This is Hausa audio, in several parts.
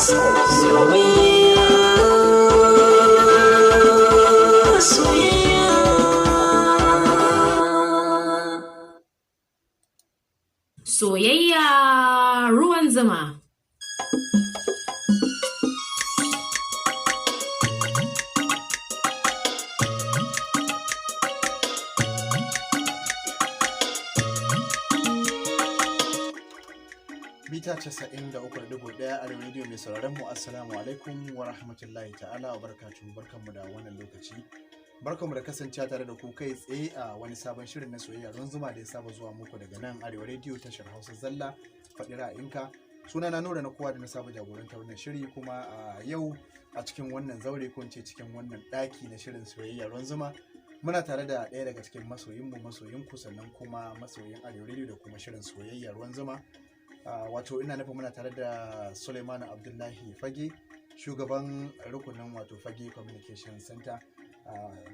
Soyayya, soyayya. Soyayya ruwan zuma. Mita 93.1 a rediyo mai sauraron mu, assalamu alaikum wa rahmatullahi ta'ala wa barakatuhu. Barkanmu da wannan lokaci, barkanmu da kasancewa tare da ku kai tsaye a wani sabon shirin na Soyayya Ruwan Zuma da ya saba zuwa muku daga nan Arewa Rediyo, tashar Hausa zalla, faɗi ra'ayinka. Suna na Nura na kowa da na saba jagorantar wannan shiri, kuma a yau a cikin wannan zaure, ko in ce cikin wannan ɗaki na shirin Soyayya Ruwan Zuma, muna tare da ɗaya daga cikin masoyinmu, masoyinku, sannan kuma masoyin Arewa Rediyo da kuma shirin Soyayya Ruwan Zuma. Wato ina nufin muna tare da Suleiman Abdullahi Fage, shugaban rukunin wato Fage Communication Center.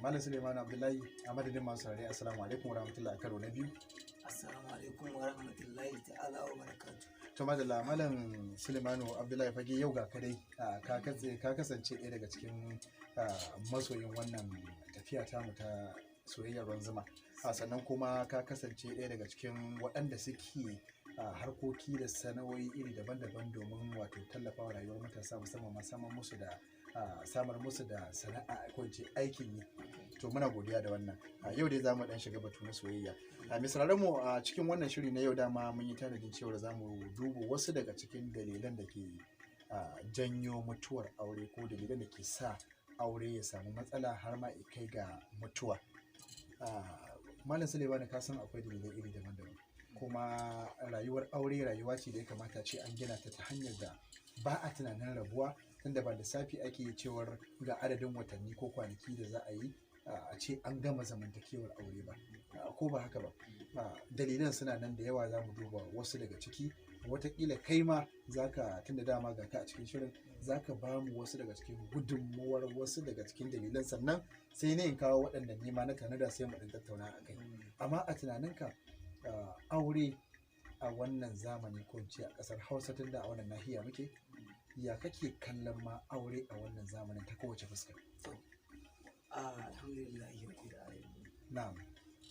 Malam Suleiman Abdullahi, a madadin masu saurare, assalamu alaikum wa rahmatullahi, a karo na biyu. Assalamu alaikum wa rahmatullahi ta'ala wa barakatu. To madalla, Malam Suleimanu Abdullahi Fage, yau ga kadai ka kasance ɗaya daga cikin masoyin wannan tafiya tamu ta Soyayyar Ruwan Zuma. Sannan kuma ka kasance ɗaya daga cikin waɗanda suke harkoki da sana'o'i iri daban-daban domin wato tallafawa rayuwar matasa, musamman ma samar musu da sana'a, ko in ce aikin yi. To muna godiya da wannan. A yau dai za mu dan shiga batu na soyayya. A misalan mu a cikin wannan shiri na yau, dama mun yi tanadin cewar za mu duba wasu daga cikin dalilan da ke janyo mutuwar aure, ko dalilan da ke sa aure ya samu matsala har ma ya kai ga mutuwa. Malam Suleiman, ka san akwai dalilai iri daban-daban, kuma rayuwar aure rayuwa ce da ya kamata ce an gina ta ta hanyar da ba a tunanin rabuwa, tunda ba lissafi ake yi cewar ga adadin watanni ko kwanaki da za a yi a ce an gama zamantakewar aure ba. Ko ba haka ba? Dalilan suna nan da yawa, za mu duba wasu daga ciki. Watakila kai ma zaka, tunda dama ga ka a cikin shirin, zaka ba mu wasu daga cikin gudunmuwar wasu daga cikin dalilan, sannan sai ne in kawo waɗanda nema na tanada, sai mu ɗan tattauna a kai. Amma a tunaninka, aure a wannan zamani, ko in ce a ƙasar Hausa, tunda a wannan nahiya muke, ya kake kallon ma aure a wannan zamanin ta kowace fuska? Alhamdulillahi rabbil alamin. Na'am.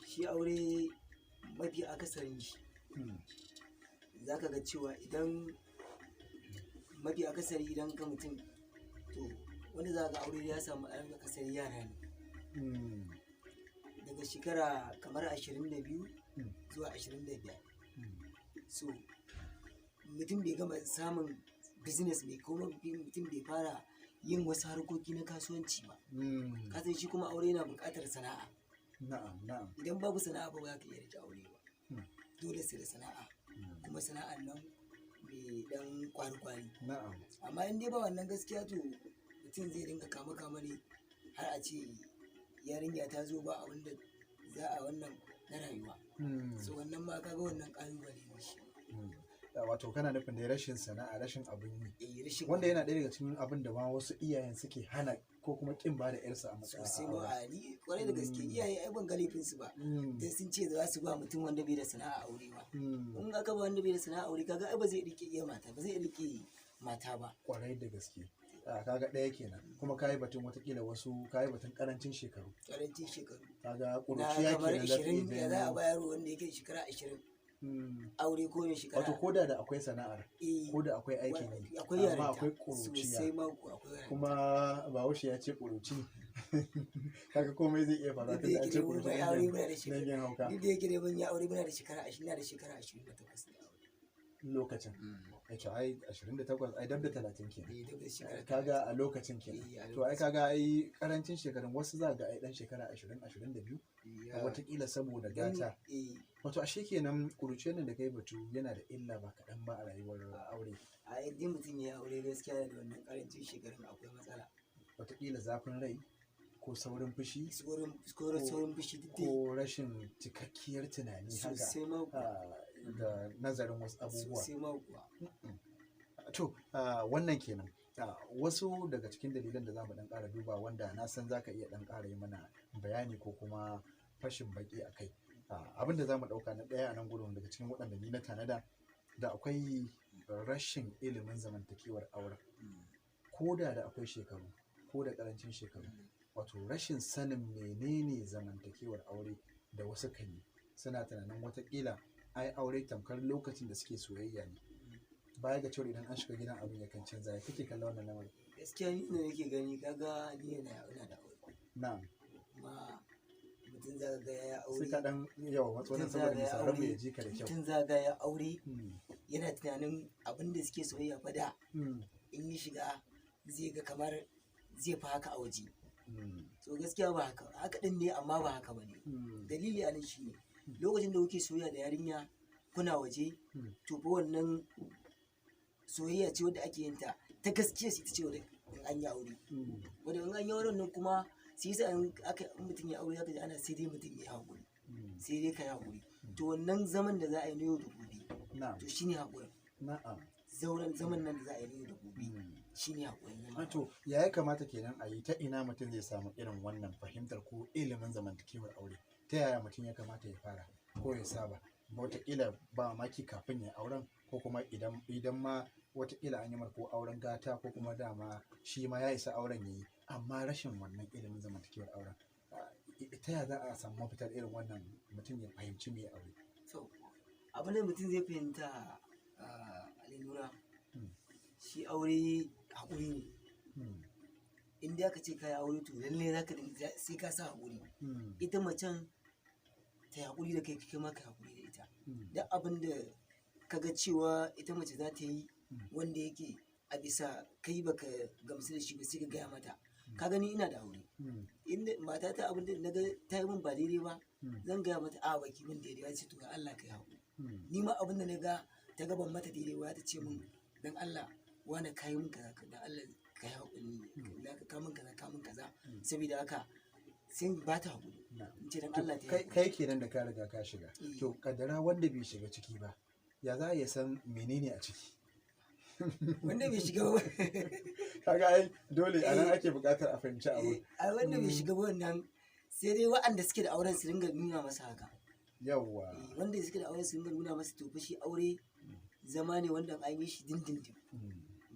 Shi aure, mafi akasarin shi zaka ga cewa idan mafi akasari idan ka mutum, to wanda za ga aure ya samu an akasari yara ne daga shekara kamar 22 zuwa 25. So mutum bai gama samun business mai kuma mutum bai fara yin wasu harkoki na kasuwanci ba. Kasan shi kuma aure yana buƙatar sana'a. na'am na'am Idan babu sana'a, ba za ka iya rike aure ba. Dole sai da sana'a, kuma sana'ar nan mai dan kwari-kwari. Amma in dai ba wannan, gaskiya to mutum zai dinga kama kama ne har a ce yarinya ta zo ba abin da za a wannan na rayuwa. So wannan ma kaga wannan kalubale ne shi. Wato kana nufin da rashin sana'a, rashin abin yi. Eh, rashin Wanda yana ɗaya daga cikin abin da ma wasu iyayen suke hana ko kuma ƙin ba da yarsu a matsayin Sosai ma, a ni kwarai da gaske. Iyaye ai ban ga laifinsu ba dan sun ce za su ba mutum wanda bai da sana'a aure ba. In aka ba wanda bai da sana'a aure, kaga ai ba zai rike iya mata ba, zai rike mata ba. Kwarai da gaske. Kaga ɗaya kenan. Kuma kayi batun watakila wasu, kayi batun karancin shekaru. Karancin shekaru. Kaga Na ƙuruciya kamar kenan za ta iya 20, ya za a janyo bayar wanda yake shekara 20 aure, ko ne shekara Wato ko da akwai sana'ar, eh, ko da akwai aikin yi, akwai amma yarinta. akwai ƙuruciya. Sosai ma kuwa akwai yarinta. Kuma Bahaushe ya ce ƙuruci, kaga komai zai iya faruwa, Duk da tunda an yake ce dai mun ƙuruci yi aure muna da shekaru dangin hauka. Duk da yake dai mun yi aure muna da shekara 20, na da shekara 28 da aure. Lokacin ya ce ai 28, ai dab da 30 kenan. Eh, duk da shekara Kaga a lokacin kenan. Eh, a To ai lokacin. kaga ai karancin shekarun wasu za ga ai dan shekara 20, 22, watakila saboda gata. Eh. Wato ashe kenan ƙuruciyar nan da kai batu yana da illa ba kaɗan ba a rayuwar aure. A yadda mutum ya yi aure, gaskiya da wannan karancin shekarun akwai matsala. Watakila zafin rai ko saurin fushi. Saurin fushi duk dai. Ko rashin cikakkiyar tunani haka Sosai ma kuwa. Da nazarin wasu abubuwa. Sosai ma kuwa. To wannan kenan. Wasu daga cikin dalilan da za mu ɗan ƙara duba, wanda na san za ka iya ɗan ƙara yi mana bayani ko kuma fashin baƙi a kai. Abin da za mu ɗauka na ɗaya a nan gurin daga cikin waɗanda ni na tanada da akwai rashin ilimin zamantakewar auren, ko da da akwai shekaru ko da karancin shekaru, wato rashin sanin menene zamantakewar aure da wasu kan yi, suna tunanin watakila ai aure tamkar lokacin da suke soyayya ne. Baya ga cewa idan an shiga gidan abin yakan canza. Ya kake kallon wannan lamarin? Gaskiya ni ne nake gani, kaga ni yana ina da aure. Na'am. Kuma mutum za ka ga ya Sai ka aure, dan yawa matsalolin mutum za saboda ga ya misalan mu ya aure, ji ka da kyau. mutum za ga ya aure yana tunanin abin da suke soyayya fa da in yi shiga zai ga kamar zai fi haka a waje. To gaskiya ba haka, haka din ne amma ba haka bane. Dalili anan shine lokacin da kuke soyayya da yarinya kuna waje, to fa wannan soyayya ce wadda ake yin ta ta gaskiya, ita ce wadda in an yi aure, wadda in an yi auren nan kuma sai yasa in aka in mutum ya aure zaka ji ana sai dai mutum ya haƙuri, sai dai ka yi haƙuri. To wannan zaman da za a yi na yau da gobe, to shine haƙurin. Zauren zaman nan da za a yi na yau da gobe shine haƙurin zaman. To ya kamata kenan a yi, ta ina mutum zai samu irin wannan fahimtar ko ilimin zamantakewar aure? Ta yaya mutum ya kamata ya fara ko ya saba? Wataƙila ba mamaki kafin ya auren, ko kuma idan ma wataƙila an yi mar ko auren gata, ko kuma dama shi ma ya isa auren ya yi, amma rashin wannan ilimin zamantakewar auren, ta yaya za a samu mafitar irin wannan mutum ya fahimci me aure? To abin da mutum zai fahimta, Ali Nura, shi aure haƙuri ne. In dai aka ce ka yi aure, to lallai zaka dinga sai ka sa haƙuri. Ita macen ta yi haƙuri da kai, kai ma ka yi haƙuri da ita. Duk abin da ka ga cewa ita mace za ta yi wanda yake a bisa kai baka gamsu da shi ba, sai ka gaya mata. Ka gani ina da aure, inda matata abin da naga ta yi min ba daidai ba, zan gaya mata, a baki min daidai ba, ce to Allah ka yi haƙuri. Ni ma abin da naga ta ga ban mata daidai ba, ta ce min dan Allah wani ka yi min kaza, dan Allah ka yi haƙuri, na ka min kaza, ka min kaza. Saboda haka sai ba ta haƙuri, in ce dan Allah ta yi Kai haƙuri. kai kenan da ka riga ka shiga. Eh. To kaddara wanda bai shiga ciki ba, ya za ya san menene a ciki? Wanda bai shiga ba, Kaga ai dole a nan ake buƙatar a fahimci abu. A wanda bai shiga ba wannan, sai dai waɗanda suke da auren su dinga nuna masa haka. Yawwa. Wanda suke da auren su dinga nuna masa, to fa shi aure zama ne wanda an yi shi dindindin,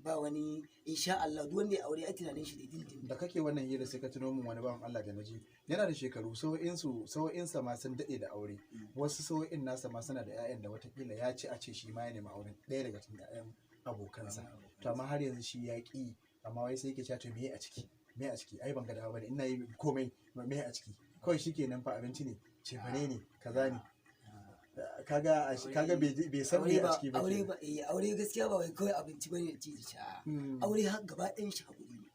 ba wani insha Allah duk wanda ya aure a tunanin shi da dindindin. Da kake wannan hira sai ka tuno min wani bawan Allah da naji yana da shekaru, sau'insu sau'insa ma sun daɗe da aure, wasu sau'in nasa ma suna da 'ya'yan da watakila ya ci a ce shi ma ya nemi auren ɗaya daga cikin 'ya'yan abokansa, to amma har yanzu shi ya ƙi. Amma wai sai yake cewa to me a ciki, me a ciki, ai ban ga dawa bane, ina yi komai, me a ciki? Kawai shikenan fa, abinci ne, cefane ne, kaza ne. Kaga bai san me a ciki ba Aure kenan. ba, aure gaskiya ba wai kawai abinci bane da ci da sha. Aure har gaba ɗayan shi haƙuri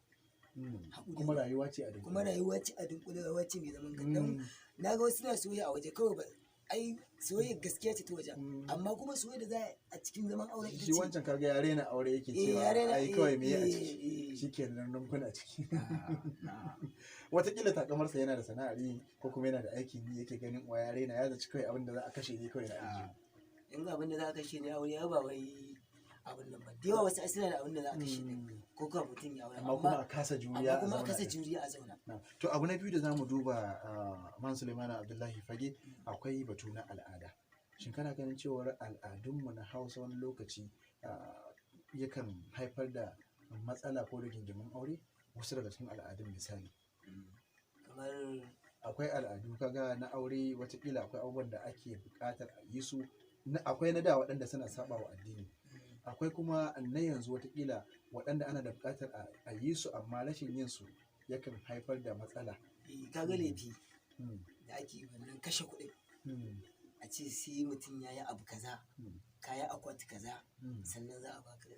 ne. Haƙuri Kuma ne. rayuwa ce a dunkule. Kuma rayuwa ce a dunkule, rayuwa ce mai zaman kanta. Na ga wasu na soyayya a waje kawai ba ai soyayya gaskiya ce ta wajen, amma kuma soyayya da za a cikin zaman auren ita Shi ce wancan kaga ya rena aure yake cewa ya rena, ai kawai me a eh, ciki, eh. shikenan nan kuna ciki. Ah, Watakila takamarsa yana da sana'ar yi ko kuma yana da aikin yi, yake ganin uwa ya rena, ya zaci kawai abin da za a kashe ne kawai na aljihu. In abin da za a kashe ne aure, ya ba wai abin nan ba, da yawa wasu ai suna da abin da za a kashe ne ko kuma mutum ya aure, Amma kuma a kasa juriya amma a kuma a zauna kasa ɗin. juriya a zauna. Na. To abu na biyu da zamu duba, Man Suleimana Abdullahi Fage, akwai batu na al'ada. Shin kana ganin cewar al'adunmu na Hausa wani lokaci yakan haifar da matsala ko rigingimun aure? Wasu daga cikin al'adun misali. Kamar? Akwai al'adu kaga na aure, watakila akwai abubuwan da ake buƙatar a yi su. Akwai na da waɗanda suna saba wa addini. Akwai kuma na yanzu watakila waɗanda ana da buƙatar a yi su, amma rashin yin su yakan haifar da matsala. Kaga laifi da ake yi, wannan kashe kuɗin, a ce sai mutum ya yi abu kaza, kaya akwati kaza, sannan za a baka,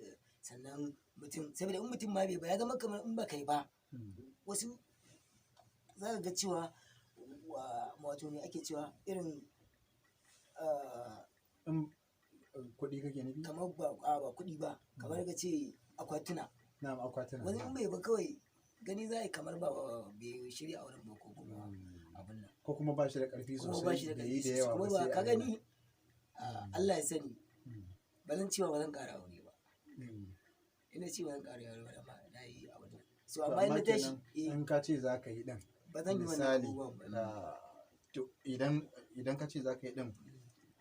sannan mutum, saboda in mutum ma bai ba ya zama kamar in ba kai ba, wasu za ka ga cewa wato me ake cewa irin In kuɗi kake nufi? Kamar ba, a ba kuɗi ba, kamar ka ce akwatuna. Na'am, akwatuna. Wani in bai ba kawai gani za a yi kamar ba bai shirya auren ba ko kuma abin nan. Ko kuma ba shi da ƙarfi Kuma ba shi sosai, da bai yi ƙarfi da sosai. yawa Kuma ba ba sai ka a daina. gani, Allah ya sani, ba zan cewa ba zan ƙara aure ba. Ina ce ba zan ƙara aure ba, amma na yi abin nan so To amma in amma na tashi kenan in ka ce za ka yi ɗin, ba zan yi wannan misali, abubuwan ba. to idan ka ce za ka yi ɗin,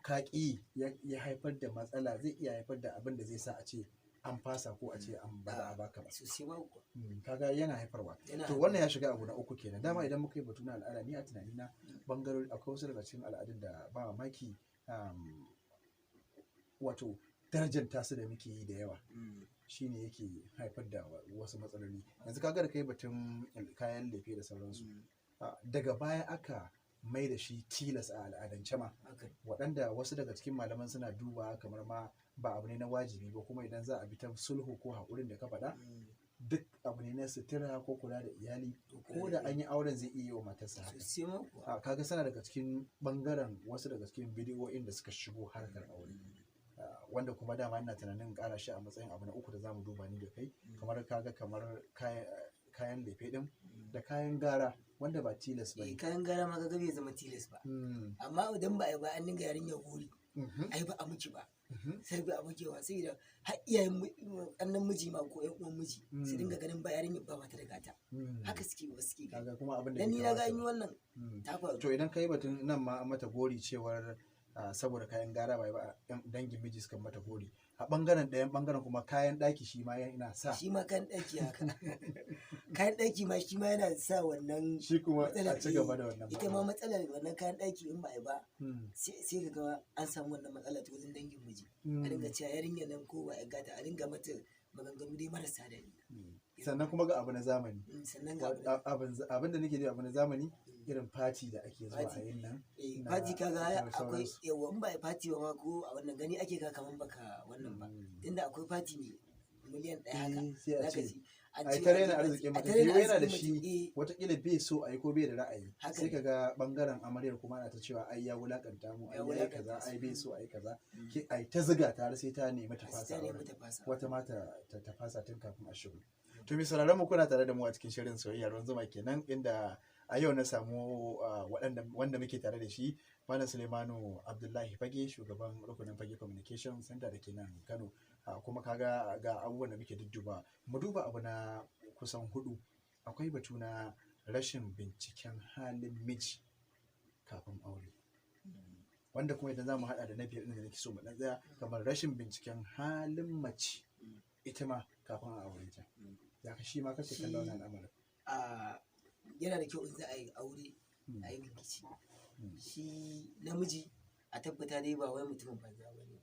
ka ƙi ya haifar da matsala, zai iya haifar da abin da zai sa a ce an fasa ko a ce an ba za a baka ba. Sosai ma kuwa. Kaga yana haifarwa. Yana To wannan ya shiga abu na uku kenan. Dama idan muka yi batu na al'ada, ni a tunanina bangarori akwai wasu daga cikin al'adun da ba mamaki wato darajar tasu da muke yi da yawa shine yake haifar da wasu matsaloli. Yanzu kaga da kai batun kayan lefe da sauransu, daga baya aka mai da shi tilas a al'adance ma, waɗanda wasu daga cikin malaman suna duba kamar ma ba abu ne na wajibi ba, kuma idan za a bi ta sulhu ko haƙurin da ka faɗa, duk abu ne na sutura ko kula da iyali, ko da an yi auren zai iya yi wa matarsa haka. Sosai ma kuwa. Kaga suna daga cikin bangaren wasu daga cikin bidiyoyin da suka shigo harkar aure, wanda kuma dama ina tunanin ƙara shi a matsayin abu na uku da zamu duba ni da kai. Kamar kaga kamar kayan lefe din da kayan gara wanda ba tilas ba ne. Kayan gara ma kaga bai zama tilas ba, amma idan ba a yi ba an dinga yarinya gori, ai ba a miki ba, sai ba a miki ba, sai da har iyayen ƙannan miji ma ko ƴan uwan miji su dinga ganin ba yarinya ba mata da gata. Haka suke ba suke gani. Kaga kuma abin da Dan bai ni na ga kamata an yi ba. wannan ta faru. To idan kai batun nan ma an mata gori cewar saboda kayan gara ba ba dangin miji suka mata gori a bangaren ɗayan bangaren, kuma kayan ɗaki shi ma yana sa Shi ma kayan ɗaki haka, kayan ɗaki ma shi ma yana sa wannan shi kuma matsalar. a ci gaba da wannan Ita ma matsala. matsalar wannan kayan ɗaki in ba a yi ba, sai ka ga an samu wannan matsala ta wajen dangin miji, a dinga cewa yarinyar nan ko ba a gata, a dinga mata maganganu dai marasa daɗi. Sannan kuma ga abu na zamani. Sannan ga abu da- Abin da nake da abu na zamani, irin fati da ake zuwa a Fati. yin nan na Fati kaga da akwai sauransu. yawa, in ba a yi fati ba ma ko a wannan gani ake ka kaman baka wannan ba, tunda akwai fati ne miliyan 1 haka Sai a zaka ce ji an a ce ta raina an yi arzikin fati, a mutum ta raina yiwu yana da arzikin shi, mutum, watakila bai so a yi ko bai da ra'ayi, Haka sai ne. ka ga bangaren amaryar kuma ana ta cewa ai ya wulakanta mu, ai Ya ya yi wulakanta kaza, su. ai bai so ai kaza. Ke ai ta ziga ta har sai ta nemi ta Sai fasa ta nemi auren. ta fasa. Wata ma ta fasa tun kafin a shigo. To mai sauraron mu, kuna tare da mu a cikin shirin Soyayya Ruwan Zuma kenan, inda a yau na samu waɗanda wanda muke tare da shi, Malam Suleimanu Abdullahi Fage, shugaban rukunin Fage Communication Center da ke nan Kano. Kuma kaga ga abubuwan da muke dudduba. Mu duba abu na kusan hudu. Akwai batu na rashin binciken halin miji kafin aure. Wanda kuma idan za mu haɗa da na biyar ɗin da nake so mu ɗan tsaya, kamar rashin binciken halin mace ita ma kafin a aure ta. Ya ka shi ma kake kallon wannan al'amarin? Yana da kyau in za a yi aure a yi bincike. Shi namiji a tabbata dai ba wai mutumin banza ba ne.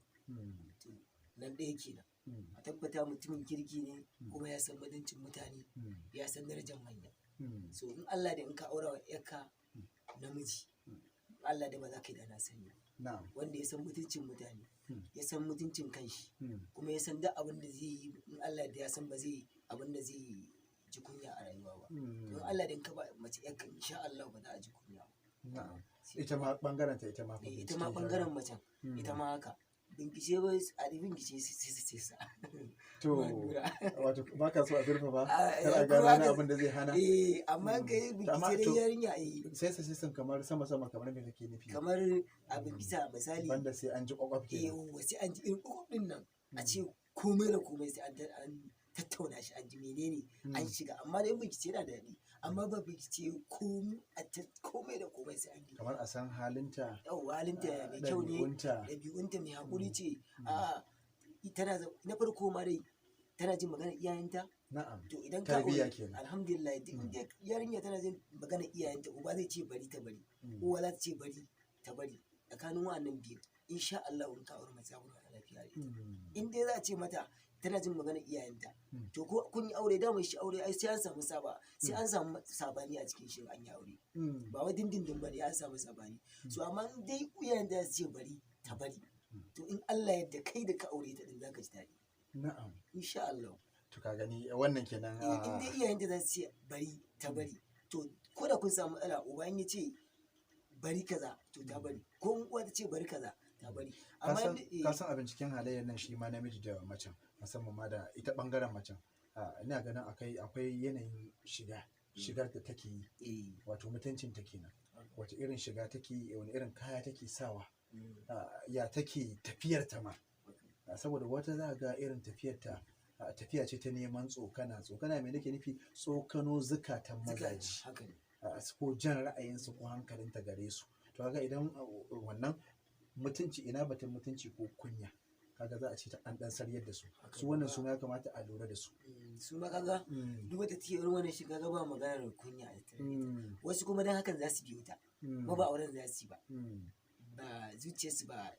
To nan ɗaya kenan. A tabbata mutumin kirki ne, kuma ya san mutuncin mutane, ya san darajar manya. So in Allah da in ka aura wa yarka namiji, Allah da ba za ka yi da na sani ba. Wanda ya san mutuncin mutane, ya san mutuncin kanshi, kuma ya san duk abin da zai yi, in Allah da ya san ba zai yi abin da zai ji kunya a rayuwa ba. To in Allah da in ka ba mace yarka, insha Allah ba za a ji kunya ba. Ita ma bangaren ta, ita ma fa Ita ma bincike bangaren macen, ita ma haka. Bincike ba a bincike sai sa. To Ba lura. wato ba ka so a zurfafa A- kar a eh, gano kuma wani haka- abin da zai hana. Amma in ka yi To amma bincike dai to- yarinya Sai kamar sama sama, kamar me kake nufi? Kamar a bincika misali, Banda sai an ji kwakwaf kenan. Wasu an ji irin kwakwaf din nan, a ce komai da komai sai an tattauna shi, an ji menene an shiga. Amma dai bincike yana da daɗi, amma ba bincike komai da komai sai an yi. Kamar a san halinta. Yau halinta mai kyau ne, ɗabi'unta. ɗabi'unta mai haƙuri ce, a tana na farko ma dai tana jin maganar iyayenta. To idan ka Tarbiyya aure kenan. Alhamdulillah, duk inda yarinya tana jin maganar iyayenta, uba zai ce bari ta bari, uwa za ta ce bari ta bari, tsakanin wa'annan biyu insha Allah in ka aure mace za ku zauna lafiya da ita. In dai za a ce mata tana jin maganar iyayenta, to ko kun yi aure, dama shi aure ai sai an samu saba, sai an samu sabani a cikin shi an yi aure, ba wai dindindin bane, an samu sabani. So amma in dai iyayenta za su ce bari ta bari, to in Allah yadda kai da ka aure ta din zaka ji daɗi. Insha Allah. To ka gani wannan kenan. In dai iyayenta za su ce bari ta bari, to ko da kun samu matsala, uba in ya ce bari kaza to ta bari, ko in uwa ta ce bari kaza ta bari. Amma Ka san a binciken halayyar nan shi ma namiji da macen, musamman ma da ita bangaren macen, ina ganin akwai yanayin shigar da take yi, wato mutuncin ta kenan, wace irin shiga take yi, wani irin kaya take sawa, ya take tafiyar ta ma. Saboda wata za ga irin tafiyar ta tafiya ce ta neman tsokana. Tsokana me nake nufi? Tsokano zukatan mazaji, Haka ne. ko jan ra'ayinsu ko hankalinta gare su. To kaga idan wannan Mutunci, ina batun mutunci ko kunya? Kaga za a ce ta an dan saryar da su. Su wannan su ma ya kamata a lura da su. Su ma kaga duk wata take irin wannan shiga ga ba maganar kunya a tattare da ita. Wasu kuma dan hakan za su biyo ta, kuma ba auren za su yi ba, ba zuciyarsu ba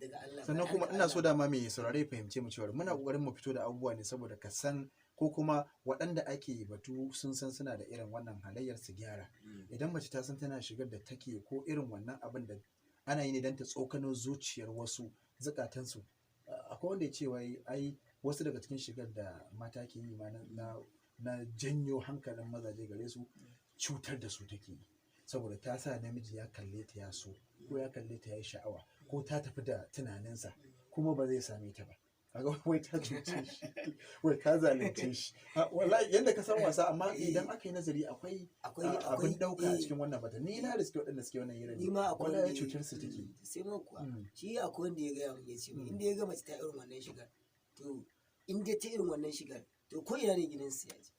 daga Allah ba, Sannan dan kuma haka ina so Allah. Dama mai saurare fahimce mu cewa muna kokarin mu fito da abubuwa ne saboda ka san, ko kuma waɗanda ake batu sun san suna da irin wannan halayyar, su gyara. Idan mace ta san tana shigar da take ko irin wannan abin da ana yi ne don ta tsokano zuciyar wasu, zukatansu. Akwai wanda ya ce wai ai wasu daga cikin shigar da mata ke yi ma na janyo hankalin mazaje gare su, cutar da su take yi, saboda ta sa namiji ya kalle ta ya so, ko ya kalle ta ya yi sha'awa, ko ta tafi da tunaninsa, kuma ba zai same ta ba. Kaga wai ta cuce shi, wai ta zalunce shi. Wallahi yanda ka san wasa, amma idan aka yi nazari akwai akwai abin dauka a eh, cikin wannan bata. Ni na riske waɗanda suke wannan hirar Ni ne. ma akwai Wallahi wanda cutar su take. Sai ma kuwa. Shi akwai wanda ya gaya min, ya ce min inda ya ga mace ta irin wannan shigar, to in dai ta irin wannan shigar, to ko ina ne gidansu ya ji.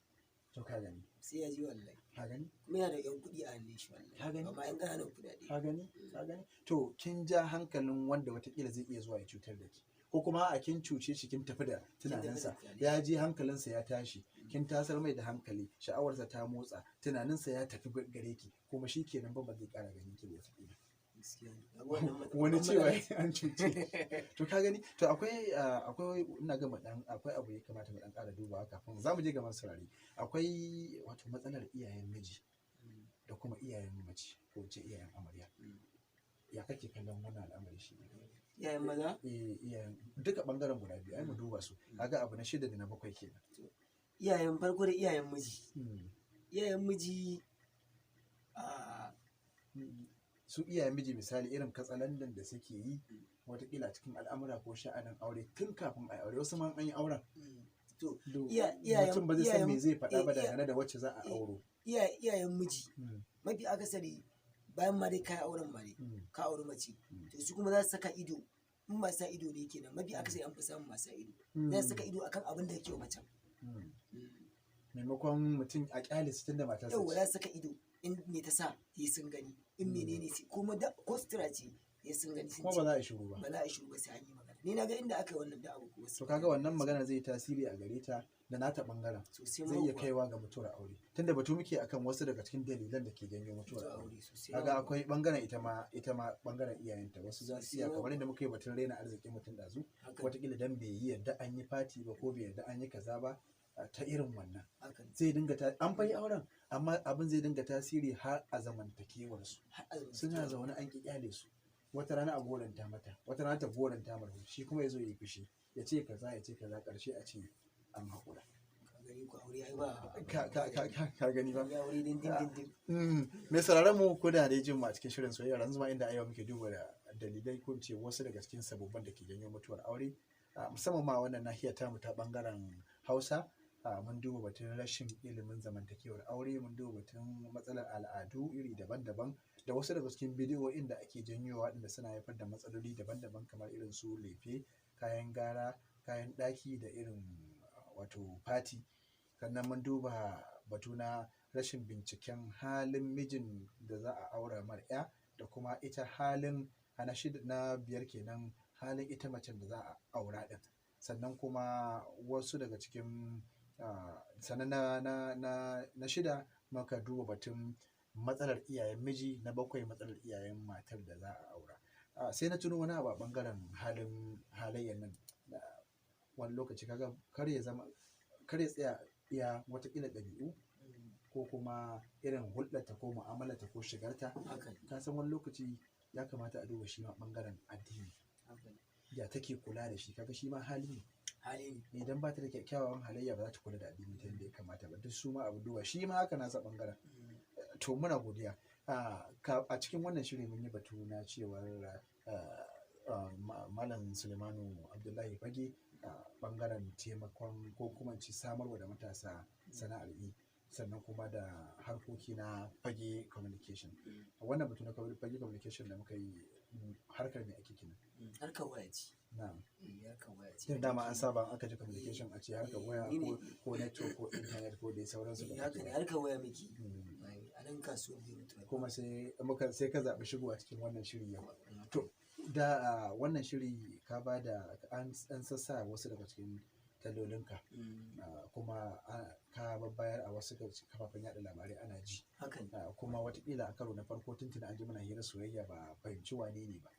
To ka gani. Sai ya ji wallahi. Ka gani. Kuma yana da yan kuɗi a hannun shi wallahi. Ka gani? Amma yan ƙananan kuɗaɗe. Ka gani, ka gani. To kin ja hankalin wanda watakila zai iya zuwa ya cutar da ki, ko kuma a kin cuce shi, kin tafi da tunaninsa, tunani. Ya je hankalinsa ya tashi, kin tasar mai da hankali, sha'awarsa ta motsa, tunaninsa ya tafi gare ki, kuma shi kenan ba zai kara ganin ki ba watakila. Gaskiya ne. Kaga wannan Wani babban cewa matsala ce. an cuce shi. To ka gani. To akwai akwai, ina ga mu dan akwai abu ya kamata mu dan ƙara dubawa kafin za mu je ga masu saurare. Akwai wato matsalar iyayen miji da kuma iyayen mace, ko in ce iyayen amarya. Ya kake kallon wannan al'amari shi? Iyayen maza? Eh, iyayen duka bangaren guda biyu, ai mu duba su. Kaga abu na shida da na bakwai kenan. Iyayen farko da iyayen miji. Iyayen miji a Su iyayen miji, misali irin katsalandan da suke yi watakila cikin al'amura ko sha'anin aure tun kafin a yi aure, wasu ma an yi auren To mutum ba zai san me zai faɗa ba dangane da wacce za a auro. Iyayen miji mafi akasari bayan ma dai kai auren ma dai ka auri mace, to su kuma za su saka ido. In masu sa ido ne kenan, mafi akasari an fi samun masu sa ido, za su saka ido akan abin da kake wa macen. Maimakon mutum a kyale su tunda matarsa Yau ce. za su saka ido, in me ta sa sai sun gani, in menene sai kuma da ko sutura ce sai sun gani sun Kuma ce ba za a yi shiru ba. Ba za a yi shiru ba, sai an yi magana. Ni na ga inda aka yi wannan da abu ko wasu. To kaga wannan magana zai yi tasiri a gare ta da nata bangaren, Sosai zai iya ma kuwa. kaiwa ga mutuwar aure, tunda batu muke akan wasu daga cikin dalilan da ke janyo mutuwar Mutuwar aure. aure sosai Kaga ma kuwa. akwai bangaren ita ma bangaren iyayenta, wasu za su Sosai iya ma kamar kuwa. yadda muka yi batun raina arzikin mutum ɗazu, Haka. wataƙila dan bai yi yadda an yi fati ba, ko bai yadda an yi kaza ba, ta irin wannan Haka ne. zai dinga ta an fa yi auren, amma abin zai dinga tasiri har a zamantakewar su. Har a zamantakewa. Suna zaune an ƙi kyale su, wata rana a goranta mata, wata rana ta goranta mata, shi kuma ya zo ya yi fushi, ya ce kaza, ya ce kaza, ƙarshe a ce an haƙura. Ka gani ko, aure ai ba Ka gani ba? Ya aure din din din din. Mai sauraron mu, ko da dai jin mu a cikin shirin soyayya yanzu ma, inda a yau muke duba da dalilai, ko in ce wasu daga cikin sababban da ke janyo mutuwar aure, musamman ma wannan nahiyar tamu ta bangaren Hausa. Mun duba batun rashin ilimin zamantakewar aure, mun duba batun matsalar al'adu iri daban-daban, da wasu daga cikin bidiyoyin da ake janyowa waɗanda suna haifar da matsaloli daban-daban, kamar irin su lefe, kayan gara, kayan ɗaki da irin wato fati. Sannan mun duba batu na rashin binciken halin mijin da za a aura mar ya, da kuma ita halin a na shida, na biyar kenan, halin ita macen da za a aura din. Sannan kuma wasu daga cikin sannan na shida muka duba batun matsalar iyayen miji, na bakwai matsalar iyayen matar da za a aura. Sai na tuno wani abu a bangaren halin halayyar nan da wani lokaci kaga kar ya zama, kar ya tsaya iya watakila ɗabi'u ko kuma irin hulɗarta ko mu'amalarta ko shigarta. Haka ne. Ka san wani lokaci ya kamata a duba shi ma ɓangaren addini. Haka ne. Ya take kula da shi, kaga shi ma hali ne. Hali ne. Idan ba ta da kyakkyawan halayya, ba za ta kula da addini ta yadda ya kamata ba. Duk su ma abu duba shi ma haka nasa ɓangaren. To muna godiya. A cikin wannan shiri mun yi batu na cewar Malam Sulemanu Abdullahi Fage a bangaren taimakon, ko kuma in ce samarwa da matasa sana'ar yi, sannan kuma da harkoki na Fage Communication. Wannan batu na Fage Communication da muka yi, harkar me ake kenan? Harkar waya ce. Na'am. Eh, harkar waya ce. Tun dama an saba in aka ji communication a ce harkar waya Ni ne. ko network ko internet ko dai sauransu Eh, da haka ne, harkar waya muke. A nan kasuwar Biro. Kuma sai muka sai ka zaɓi shigowa cikin wannan shiri yau. To Da wannan shiri ka ba da an sassa wasu daga cikin talolinka, kuma ka babbayar a wasu kafafen yada labarai ana ji. Kuma watakila a karo na farko tuntuna an ji muna hira soyayya ba fahimci wane ne ba.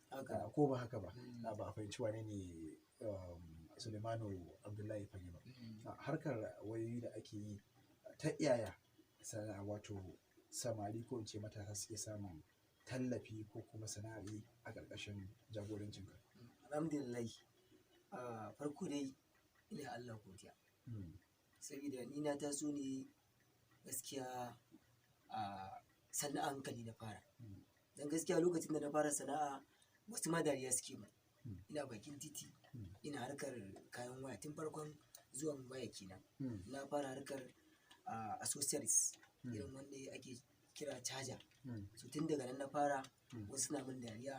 Ko ba haka ba, ba a fahimci wane ne Sulemanu Abdullahi Fage ba. Harkar wayoyi da ake yi ta iyaya sana'a, wato samari ko in ce matasa suke samun tallafi ko kuma sana'ar yi a ƙarƙashin jagorancinka? Alhamdulillah, farko dai ina Allah godiya. Saboda ni na taso ne gaskiya a sana'a hankali na fara. Don gaskiya lokacin da na fara sana'a wasu ma dariya suke min. Ina bakin titi, ina harkar kayan waya tun farkon zuwan waya kenan. Na fara harkar accessories irin wanda ake kira charger. So tun daga nan na fara, wasu na min dariya.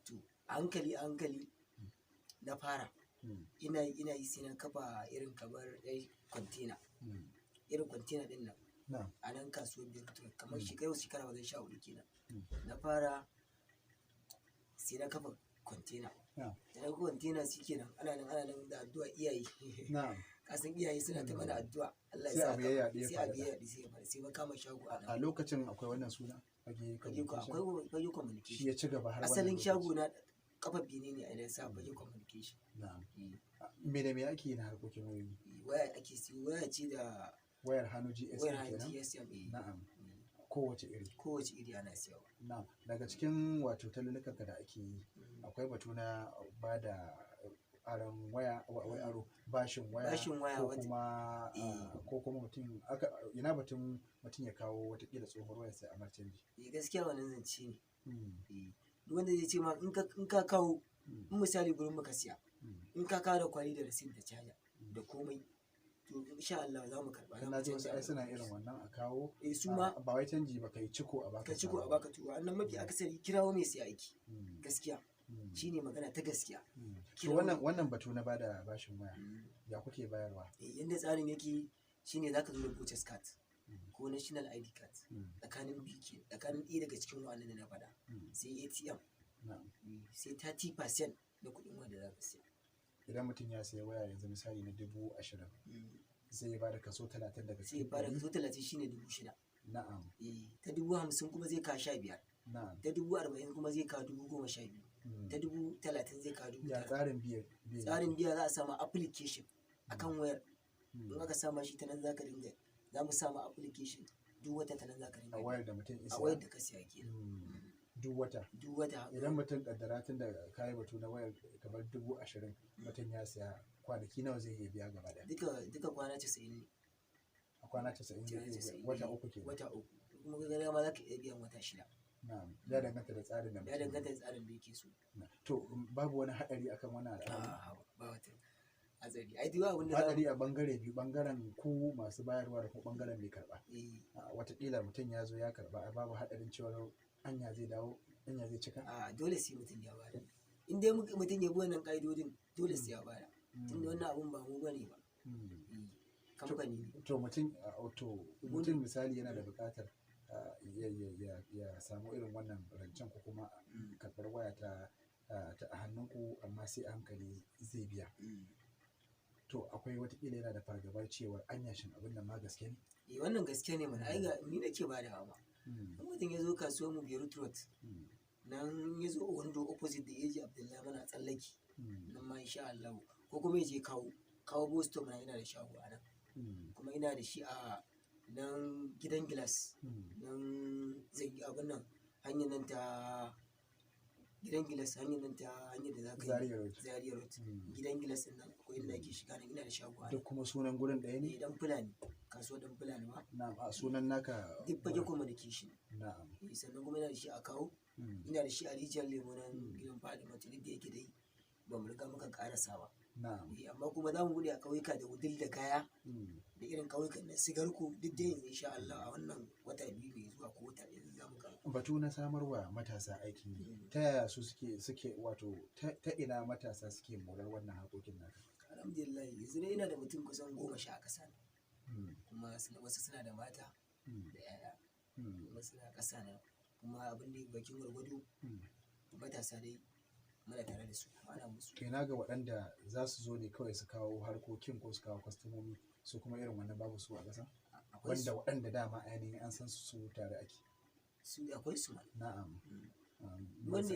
To a hankali a hankali na fara. Ina yi sai na kafa irin kamar ɗai container. Irin container ɗin nan. A nan kasuwar Beirut Road kamar shekara wajen 14 kenan. Na fara sai na kafa container. Da na kafa container shi kenan ana nan da addu'a iyaye. Kasan iyaye suna ta mana addu'a. Allah ya sa abu ya yaɗu ya sai abu ya yaɗu sai ya fara sai na kama shago a nan. A lokacin akwai wannan suna? Fage Akwai Fage Communication. Shi ya ci gaba har wannan asalin shago na kafa bene ne a idan sa Fage Communication. Na'am. Me da me ake yi na harkokin wayoyi? Waya ake siyo, waya ce da wayar hannu GSM wayar hannu kenan? GSM. Na'am. Kowace iri. Kowace iri ana siyarwa. Na'am. Daga cikin wato talulukanka da ake yi akwai batu na ba da aron waya, wai aro bashin waya, bashin waya ko kuma ko kuma mutum aka ina batun mutum ya kawo watakila tsohuwar waya sai a mar canji. Gaskiya wannan zance ne. Duk wanda zai ce ma in ka kawo, in misali gurin muka siya, in ka kawo da kwali da receipt da charger da komai, to insha Allah za mu karɓa. Dan na ji wasu ai suna irin wannan a kawo. Su ma ba wai canji ba, kai ciko a baka. Ka ciko a baka tuwa. Annan mafi akasari kirawo mai siya aiki. Gaskiya. Shine magana ta gaskiya. To wannan batu na bada bashin waya, ya kuke bayarwa? Yanda tsarin yake shine zaka zo da voters card ko national ID card, tsakanin biyu ke, tsakanin ɗaya daga cikin wa'annan da na faɗa, sai ATM, sai 30% na kuɗin wanda za ka siya. Idan mutum ya sayi waya yanzu misali na 20,000, zai ba da kaso 30 daga cikin. Zai ba da kaso 30 shine 6,000. Na'am. Ta 50,000 kuma zai kawo 15,000. Na'am. Ta 40,000 kuma zai kawo 12,000. Ta 30,000 zai kawo 9,000. Ya tsarin biya? Tsarin biya za a sama application akan wayar. In aka sama shi ta nan za ka dinga, za mu sama application duk wata ta nan za ka dinga. A wayar da mutum isa. A wayar da ka siya kenan. Duk wata. Duk wata. Idan mutum kaddara tun da kayi batu na wayar kamar 20,000 mutum ya siya, kwanaki nawa zai iya biya gaba ɗaya? Duka kwana 90 ne. A kwana 90 zai iya biya, wata uku kenan. Wata uku. Kuma ka ga ma za ka iya biyan wata 6. Na'am. Ya danganta da tsarin da mutum. Ya danganta da tsarin da yake so. To babu wani haɗari akan wannan al'amari? Ba wata hatsari. Ai duk abin da haɗari a bangare biyu, bangaren ku masu bayarwa da kuma bangaren mai karɓa. Wataƙila mutum ya zo ya karɓa, babu haɗarin cewar anya zai dawo, anya zai cika? Dole sai mutum ya bada. In dai mutum ya bi wannan ƙa'idodin dole sai ya bada. Tunda wannan abun ba mu bane ba. Kamfani ne. To mutum misali yana da buƙatar ya samu irin wannan rancen ko kuma karɓar waya ta a hannunku, amma sai a hankali zai biya. To akwai watakila yana da fargabar cewar anya shin abin nan ma gaske ne? Wannan gaske ne mana, ai ga ni nake badawa ma. In mutum ya zo kasuwar mu Beirut Road, nan ya zo Ondo opposite da Eji Abdullahi muna tsallake, nan ma insha Allah, ko kuma ya je kawo bus stop na ina da shago a nan. Kuma ina da shi a nan gidan gilas, nan zai yi abin nan hanyar nan ta gidan gilas, hanyar nan ta hanyar da za ka yi Zaria Road. Gidan gilas din nan akwai inda ake shiga nan, ina da shago a nan. Duk kuma sunan gurin ɗaya ne? Dan Fulani, kasuwar Dan Fulani ba. Na'am, a sunan naka? Duk Fage Communication. Na'am. Sannan kuma ina da shi a Kawo, ina da shi a Rijiyar Lemo nan gidan Fadima, duk da yake dai ba mu riga muka karasa ba. Na'am. Amma kuma za mu buɗe a ƙauyuka da Wudil da Kaya da irin ƙauyukan na Sigarku duk dai yanzu insha Allah a wannan wata 2 mai zuwa ko wata 1 za mu gama. Batu na samarwa matasa aikin yi, ta yaya su suke wato ta ina matasa suke morar wannan harkokin naka? Alhamdulillah yanzu dai ina da mutum kusan 10 a ƙasa. Kuma wasu suna da mata da 'ya'ya, kuma suna ƙasa na, kuma abin da bakin gwargwado matasa dai Muna tare da su kuma ana musu. To ina ga waɗanda za su zo ne kawai su kawo harkokin ko su kawo kwastomomi, su kuma irin wannan babu su a ƙasa? Akwai Wanda su. Waɗanda dama ainihin an san su, su tare ake. Su akwai su mana. Na'am. Wanda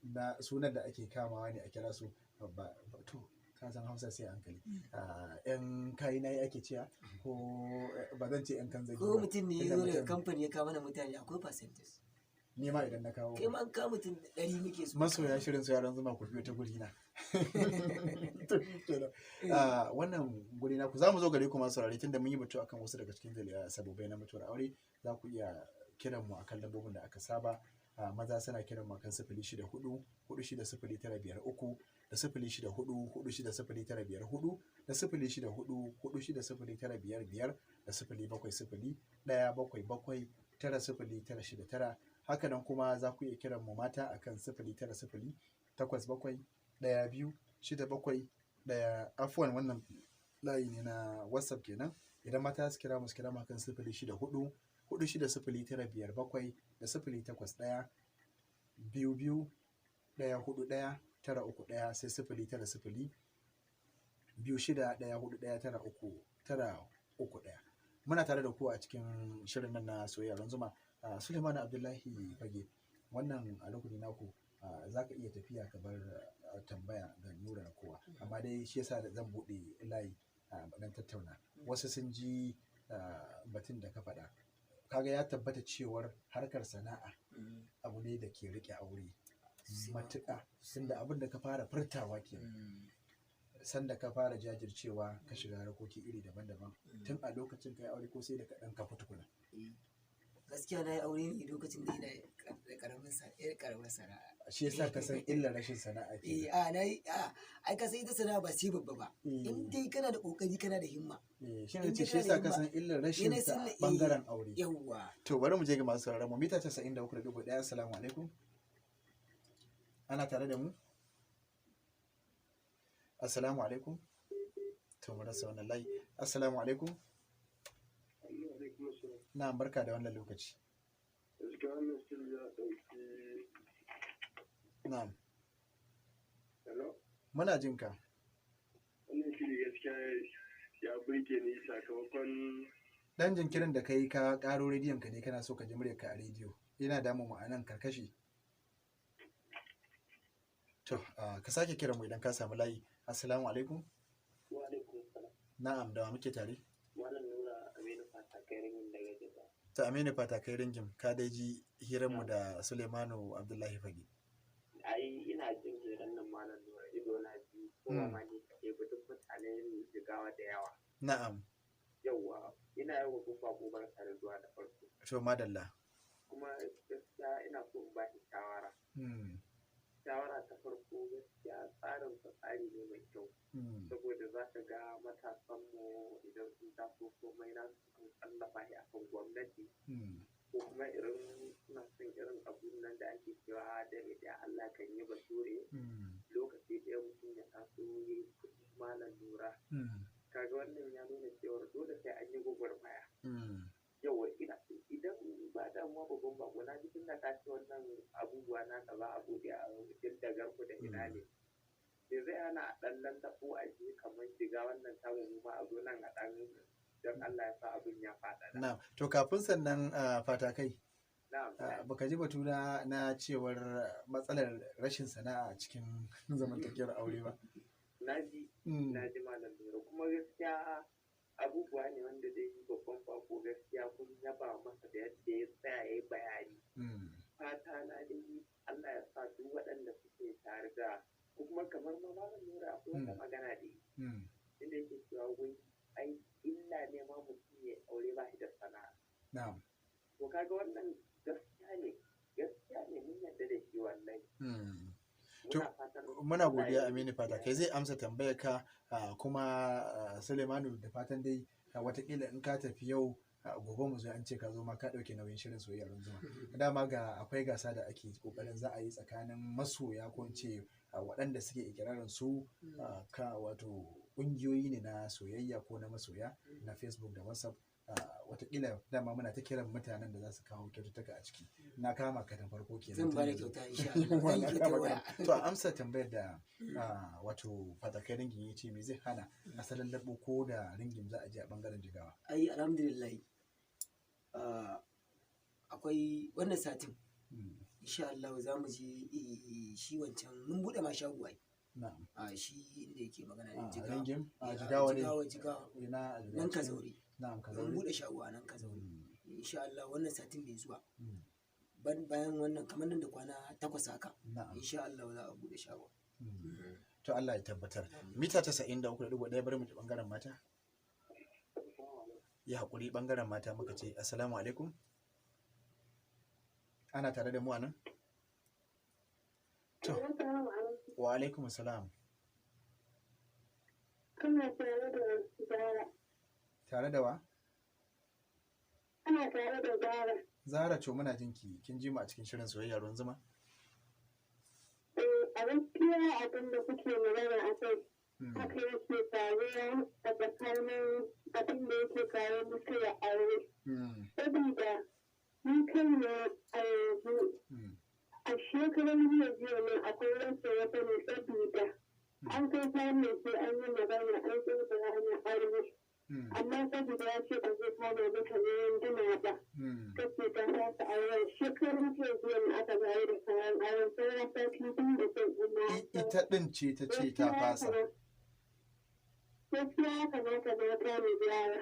Na sunan da ake kamawa ne a kira su ba, to ka san Hausa sai a hankali. Yan kayi nayi ake cewa ko ba zan ce yan kan zagi Ko ba. mutum ne ya Tunda zo daga mutum- kamfani ya kawo mana mutane, akwai percentage. Ni ma idan na kawo. Kai ma an kawo mutum 100 muke so. Masoya shirin su yaran zuma, ku biyo ta guri na. To shikenan. Wannan guri na ku za mu zo gare ku masu saurare, tunda mun yi batu akan wasu daga cikin sababai na mutuwar aure. Za ku iya kiran mu akan lambobin da aka saba. Maza suna kiran mu akan 064 460953 da 064 460954 da 064 460955 da 070 177 90969. Haka nan kuma za ku iya kiran mu mata akan 090 87 12 67 1. Afuwan, wannan layi ne na WhatsApp kenan. Idan mata su kira mu, su kira mu akan 064 460957 da 081 22 141 931, sai 090 26 141 93 931. Muna tare da ku a cikin shirin nan na soyayya ruwan zuma. Suleiman Abdullahi Fage, wannan a rukuni naku za ka iya tafiya ka bar tambaya ga Nura na kowa, amma dai shi yasa da zan buɗe layi dan tattauna. Wasu sun ji batun da ka faɗa, kaga ya tabbata cewar harkar sana'a abu ne da ke riƙe aure matuƙa, tunda abin da ka fara furtawa kenan sanda ka fara jajircewa ka shiga harkoki iri daban-daban. Tun a lokacin ka yi aure ko sai da kaɗan ka fito tukuna? Gaskiya na yi aure ne lokacin da ina da karamin yar karamar sana'a. Shi yasa ka san illar rashin sana'a Eh. kenan. A na yi a ai ka san ita sana'a ba sai babba ba, in dai kana da kokari, kana da himma. Eh, shi ne ce shi yasa ka san illar rashin Yana sa a bangaren aure. Yawwa. To bari mu je ga masu sauraron mu, mita 93.1. Assalamu alaikum, ana tare da mu? Assalamu alaikum. To mu rasa wannan layi. Assalamu alaikum. Na barka da wannan lokaci. Gaskiya wannan shiri ya ɗauki. Na'am. Hello? Muna jin ka. Wannan shiri gaskiya ya burge ni sakamakon Dan jinkirin da kai ka karo rediyon ka ne, kana so ka ji muryar ka a rediyo, yana damu mu a nan karkashi. To ka sake kiran mu idan ka samu layi. Assalamu alaikum. Wa alaikum salam. Na'am, da wa muke tare? Malam Nura, Aminu Fata kai ringin daga Jaba. Ta Aminu Fata kai ringin, ka dai ji hiranmu da Suleimanu Abdullahi Fage. Ai ina jin hirar nan, Malam Nura, ido na biyu ko ba ma ni kaɗai ba, duk mutane Jigawa da yawa. Na'am. Yawwa, ina yi wa babban bako barka da zuwa da farko. To madalla. Kuma gaskiya ina so in ba shi shawara. Shawara ta farko, gaskiya tsarin sa tsari ne mai kyau. Saboda za ka ga matasanmu idan sun taso komai na su kan tsallafa shi akan gwamnati. Ko kuma irin suna son irin abun nan da ake cewa dare da Allah kan yi bature, lokaci ɗaya mutum ya taso ya yi kuɗi, Malam Nura. Kaga wannan ya nuna cewar dole sai an yi gwagwarmaya. Yawa, ina idan ba damuwa, babban bako, na ji tunda ka ce wannan abubuwa na ka za a buɗe a cikin dagar ku da ina ne, me zai hana a ɗan lallaɓo a je kamar shiga wannan tamu, mu ma a zo nan a ɗan, don Allah ya sa abin ya faɗaɗa. Na'am, to kafin sannan, Fatakai, Na'am. Baka ji batu na cewar matsalar rashin sana'a a cikin zamantakewar aure ba? Na ji. Na ji, Malam Nura, kuma gaskiya abubuwa ne wanda dai babban bako gaskiya kun yaba masa da yadda ya tsaya ya yi bayani. Fata na dai Allah ya sa duk waɗanda suke tare da kuma kamar ma Malam Nura, akwai wata magana da yi inda yake cewa wai ai illa ne ma mutum ya aure ba shi da sana'a. Na'am. To kaga wannan gaskiya ne, gaskiya ne, mun yarda da shi wallahi. To, Muna fatan muna godiya. Allah ya Aminu Fatakai zai amsa tambayar ka, kuma Suleimanu, da fatan dai watakila in ka tafi yau, gobe mu zo an ce ka zo ma ka ɗauke nauyin shirin soyayya zuma. Dama ga akwai gasa da ake kokarin za a yi tsakanin masoya, ko in ce waɗanda suke ikirarin su ka wato ƙungiyoyi ne na soyayya ko na masoya na Facebook da WhatsApp. Watakila dama muna ta kiran mutanen da za su kawo kyaututtuka a ciki. Na kama ka da farko kenan. Zan Tun ba da yanzu. kyauta insha Allah. Yawwa, Zan na yi kama kyautar waya. ka. To, a amsa tambayar da wato Fatakai Ringin ya ce, me zai hana asalin labo ko da Ringin za a je a bangaren Jigawa? Ai alhamdulillah. Akwai wannan satin insha Allah za mu je shi wancan mun bude ma shago ai. A shi inda yake magana da Jigawa. Ringin a Eh, Jigawa ne? Jigawa, Jigawa. Ina a Jigawa? Nan Kazaure. Na'am, Mun Kazaure. bude shago a nan Kazaure. Insha Allah wannan satin mai zuwa. Bayan wannan, kamar nan da kwana 8 haka. Insha Allah za a bude shago. To, Allah ya tabbatar. Mita 93.1, bari mu ji bangaren mata. Ya haƙuri, bangaren mata muka ce. Assalamu alaikum. Ana tare da mu a nan? To, wa alaikum assalam. Kana tare da Zara. Tare da wa? Ana tare da Zara. Zara ce, muna jinki. Kin ji mu a cikin shirin Soyayya Ruwan Zuma? Eh, a gaskiya abin da kuke magana a kai haka yake faruwa a tsakanin abin da yake kawo mutuwa aure. Saboda ni kaina a yanzu, a shekaran jiya jiya ne, akwai wacce ya sani, saboda an kai samun sai an yi magana, an tsaye da ranar aure. Amma saboda ya ce ba zai kama mata wurin gina ba. Take ta fasa auren shekarun jiya jiya ne aka bayar da kayan auren, sauran sati 2 da son ina. Ita ɗin ce ta ce ta fasa. Gaskiya ya kamata mata mu gyara.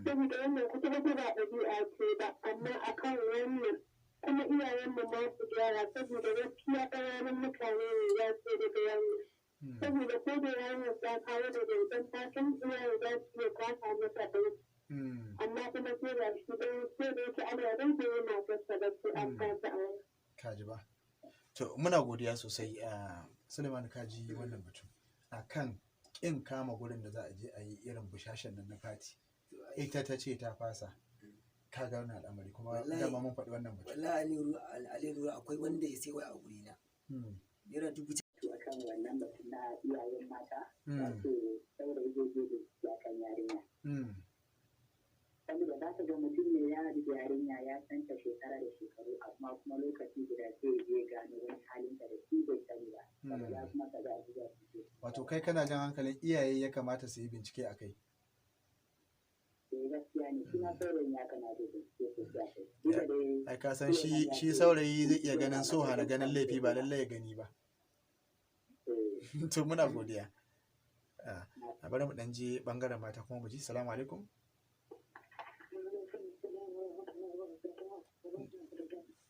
Saboda wannan kusa kusa ba ɗabi'a ce ba, amma akan wannan kuma iyayenmu ma su gyara, saboda gaskiya ƙananan mutane ne za su daga wannan. Saboda ko da yarinyar ta kawo da zancen fatan, iyayen za su iya kwasa masa ɗauki. Amma kuma sai ga shi dai sai da yake ana rage matarsa ba sai an fasa aure. Kaji ba. To, muna godiya sosai. A Suleiman, kaji wannan batu akan kin kama gurin da za a je a yi irin bushashen nan na fati. Ita ta ce ta fasa. Ka ga wannan al'amari kuma dama mun faɗi wannan batu. Wallahi Ali Nuru, akwai wanda ya sai waya a gurina. Naira dubu Akan wannan batun na iyayen mata, wato saurayi zai je da kan yarinya. Saboda za ka ga mutum ne ya haɗu da yarinya, ya san ta shekara da shekaru, amma kuma lokaci guda sai ya je gano wani halinta da shi bai sani ba. Saboda kuma ka ga abubuwa su ke. Wato kai kana jan hankalin iyaye ya kamata su yi bincike a kai. Eh, gaskiya ne, shi ma saurayin ya kamata ya bincike sosai a kai. Duk da dai Ai ka san shi saurayi zai iya ganin so hana ganin laifi, ba lallai ya gani ba. To, muna godiya. A bari mu ɗan je bangaren mata kuma mu ji. Salamu alaikum.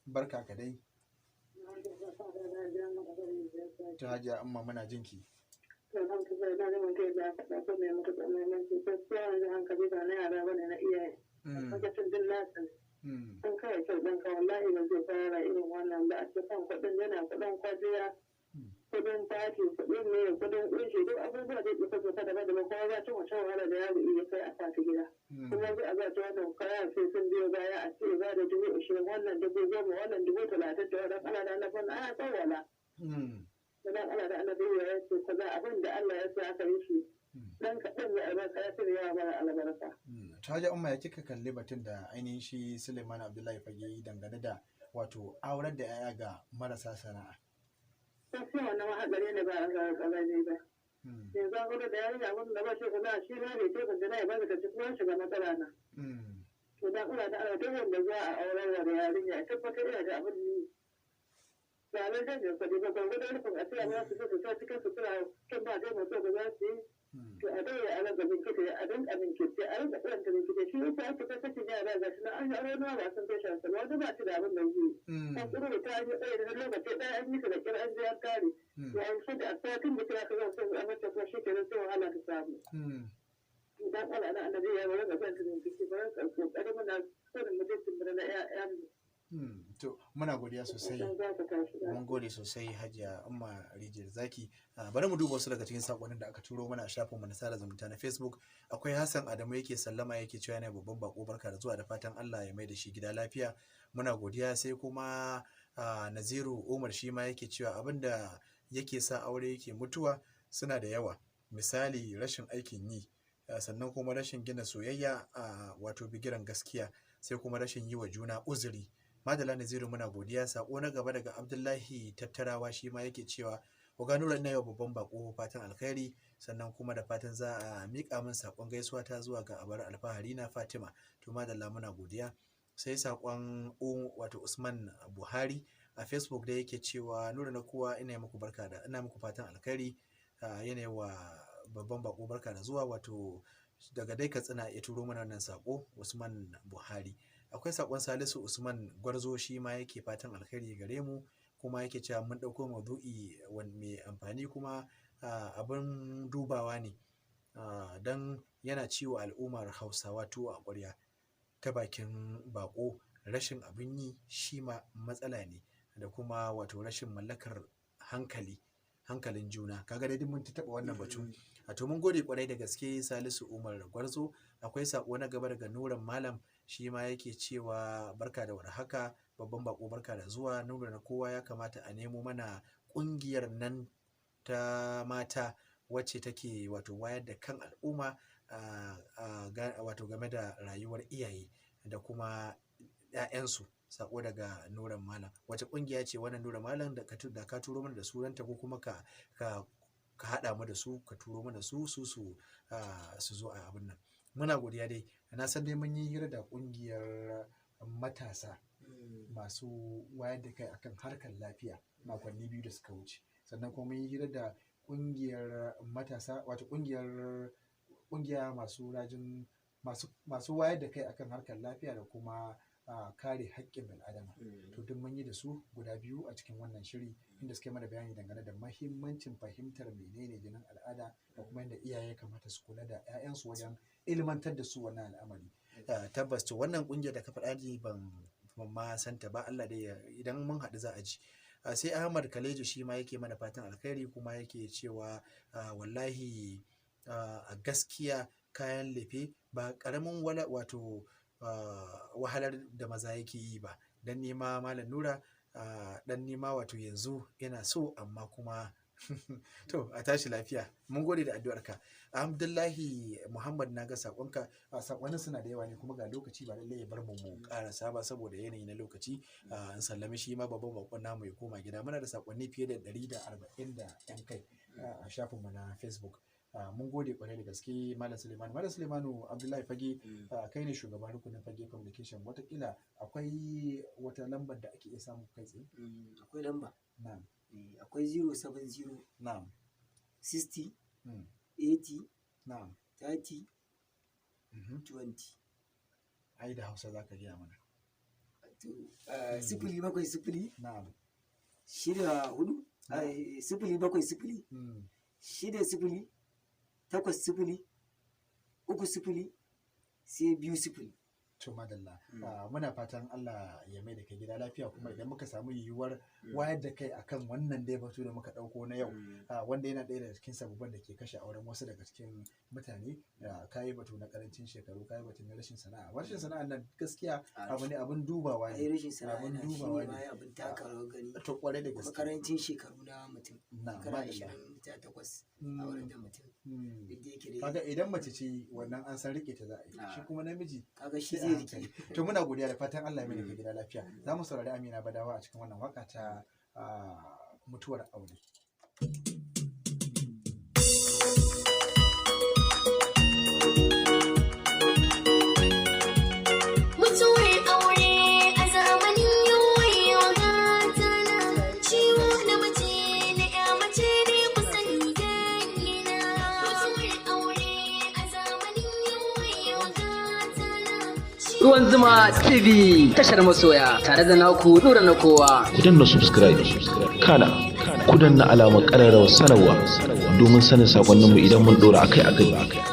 Barka ka dai. To, Hajiya Amma, muna jinki. Alhamdulillah, na zama kai da faɗa ko mai matuƙar muhimmanci. Gaskiya yanzu hankali ba na yara bane, na iyaye. Lokacin din nasu ne. In kawai kyau ɗinka, wallahi ba zai fara irin wannan ba, a cikin kuɗin yana kuɗin kwalliya, kuɗin fati, kuɗin ne, kuɗin ƙunshi, duk abubuwa da ke kusa daban daban, kuma za ta mace wahala da yaro iya kai a fati gida. Kuma zai a za ta wannan kaya sai sun biyo baya, a ce ba da 20,000, wannan 10,000, wannan 30,000, da wannan ana da annabin ana tsawala. Dan Allah da annabi ya ce kaza, abin da Allah ya sa aka yi shi dan kaɗan ya albarka, ya fi yawa mara albarka. To, Hajiya Umma, ya kika kalli batun da ainihin shi Suleiman Abdullahi Fage yi dangane da wato aurar da 'ya'ya ga marasa sana'a? Gaskiya wannan hatsari ne, ba a ƙarami ba. Yanzu an gudu da yarinya, abin da ba shi kula shi ma bai ce kan ya ba ka ci kuma shiga matsala na. To, dan Allah da Allah, duk wanda za a aurar da yarinya ya tabbatar yana da abin yi. Ba nan jan kuɗi ba, gwangwadon rufin asiri za su su sa cikin sutura kan ba zai mutu ba za su yi. To, a dai a rinka bincike, a rinka bincike, a rinka karanta bincike. Shi yasa ake ta sakin yara, ga shi na an yi aure ba sun kai shansa ba, wani ba shi da abin da zai yi. An tsoro da ta yi ɗaya da lokaci ɗaya an yi ta da ƙyar an je an kare. Ya an shi da a satin da kira ka zan son a mace kuma shi kenan sai wahala ta samu. Dan Allah na annabi ya bari ka karanta bincike, bari ka kokari muna sanin mutuncin mu na ƴaƴan mu. To, muna godiya sosai. Mun gode sosai, Hajiya Umma Rijiyar Zaki. Bari mu duba wasu daga cikin sakonnin da aka turo mana a shafinmu na sada zumunta na Facebook. Akwai Hassan Adamu, yake sallama, yake cewa yana babban bako barka da zuwa, da fatan Allah ya mai da shi gida lafiya. Muna godiya. Sai kuma Naziru Umar, shi ma yake cewa abin da yake sa aure yake mutuwa suna da yawa. Misali, rashin aikin yi. Sannan kuma rashin gina soyayya a wato bigiran gaskiya, sai kuma rashin yi wa juna uzuri. Madalla Naziru, muna godiya. Sako na gaba daga Abdullahi Tattarawa, shi ma yake cewa, "Oga Nura, ina yau babban bako fatan alkhairi, sannan kuma da fatan za a miƙa min sakon gaisuwa ta zuwa ga abar alfahari na Fatima." To madalla, muna godiya. Sai sakon wato Usman Buhari a Facebook da yake cewa, "Nura na kowa, ina muku barka da ina muku fatan alkhairi." Yana wa babban bako barka da zuwa, wato daga dai Katsina ya turo mana wannan sako, Usman Buhari. Akwai sakon Salisu Usman Gwarzo, shi ma yake fatan alkhairi gare mu, kuma yake cewa mun ɗauko maudu'i mai amfani kuma abin dubawa ne, don yana ciwo al'ummar Hausawa tuwo a ƙwarya. Ta bakin bako, rashin abin yi shi ma matsala ne, da kuma wato rashin mallakar hankali hankalin juna. Kaga dai mun ta taɓa wannan batu. A to mun gode kwarai da gaske, Salisu Umar Gwarzo. Akwai sako na gaba daga Nuran Malam, shi ma yake cewa, "Barka da warhaka, babban bako, barka da zuwa. Nura na kowa, ya kamata a nemo mana kungiyar nan ta mata wacce take wato wayar da kan al'umma wato game da rayuwar iyaye da kuma 'ya'yansu." Sako daga Nuran Malam. Wace kungiya ce wannan, Nura Malam, da ka turo mana da sunanta, ko kuma ka haɗa mu da su, ka turo mana su su su su zo a abin nan? Muna godiya dai. Na san dai mun yi hira da kungiyar matasa masu wayar da kai akan harkar lafiya makonni 2 da suka wuce, sannan kuma mun yi hira da kungiyar matasa, wato kungiya masu rajin masu wayar da kai akan harkar lafiya da kuma kare haƙƙin bil'adama. To duk mun yi da su guda biyu a cikin wannan shiri, inda suka yi mana bayani dangane da mahimmancin fahimtar menene jinin al'ada da kuma yadda iyaye kamata su kula da 'ya'yansu wajen ilmantar da su wannan al'amari. Tabbas, to wannan kungiyar da ka faɗa ni ban ma santa ba. Allah dai idan mun haɗu za a ji. Sai Ahmad Kalejo, shi ma yake mana fatan alkhairi, kuma yake cewa wallahi a gaskiya kayan lefe ba ƙaramin wala wato wahalar da maza yake yi ba. Dan nema Malam Nura, dan nema wato yanzu yana so, amma kuma to a tashi lafiya. Mun gode da addu'arka. Abdullahi Muhammad, na ga sakonka. Sakonnin suna da yawa ne, kuma ga lokaci ba lallai ya bar mu mu karasa ba saboda yanayi na lokaci. In sallami shi ma babban bakon namu ya koma gida. Muna da sakonni fiye da 140 da yan kai a shafinmu na Facebook. Mun gode kwarai da gaske, Malam Suleiman. Malam Suleimanu Abdullahi Fage, kai ne shugaban rukunin Fage Communication. Watakila akwai wata lambar da ake iya samu kai tsaye? Akwai lamba. Na'am. Akwai 070 60 80 30 20. Ai da Hausa za ka gaya mana. To, 070 64, 070 60 80 30, sai 20. To madalla. Muna fatan Allah ya mai da kai gida lafiya, kuma idan muka samu yiwuwar wayar da kai akan wannan dai batu da muka ɗauko na yau, wanda yana ɗaya daga cikin sababbin da ke kashe auren wasu daga cikin mutane. Kayi batu na karancin shekaru, kayi batu na rashin sana'a. Rashin sana'a nan gaskiya abu ne abin dubawa Ai ne. rashin sana'a Abin yana shi dubawa ne ne. ma abin taka rawar gani. To kwarai da Kuma gaske. karancin shekaru na mutum, Na shekara madalla. 28 a wurin da mutum duk da yake dai Kaga idan mace ce wannan an san rike ta za a yi, shi kuma namiji kaga shi sai a zai rike. hankali. To muna godiya da fatan Allah ya mai da kai gida lafiya. Za mu saurari Amina Badawa a cikin wannan waka ta mutuwar aure. Mutuwar aure a zamanin yau gata na ciwo na mace na ya mace ne ku sani ganyena. Mutuwar aure a zamanin yau gata na. Ruwan Zuma TV, tashar masoya, tare da naku Nura na kowa. Ku danna subscribe, kana ku danna alamar ƙararrawar sanarwa domin sanin sakonninmu idan mun ɗora akai-akai.